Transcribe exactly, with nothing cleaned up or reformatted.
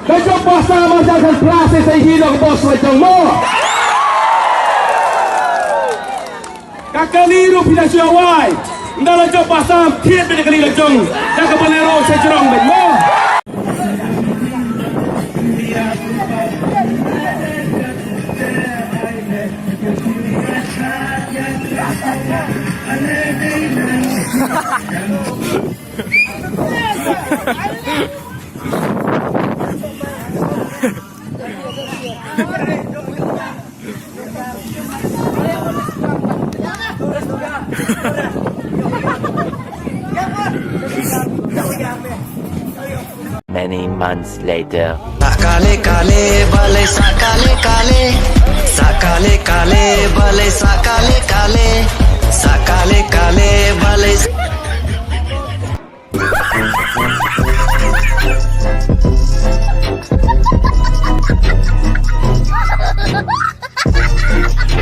Ka jop ba sam hajar khatphra sa hi noh ka bos la jong mo. Ka kali ruh phi da shu wai. Nda la jop ba sam thied bad ka kali la jong. Da ka Bolero sa jrong bad mo. Many months later. Sakale kale bale, sakale kale, sakale kale bale, sakale kale, sakale kale bale.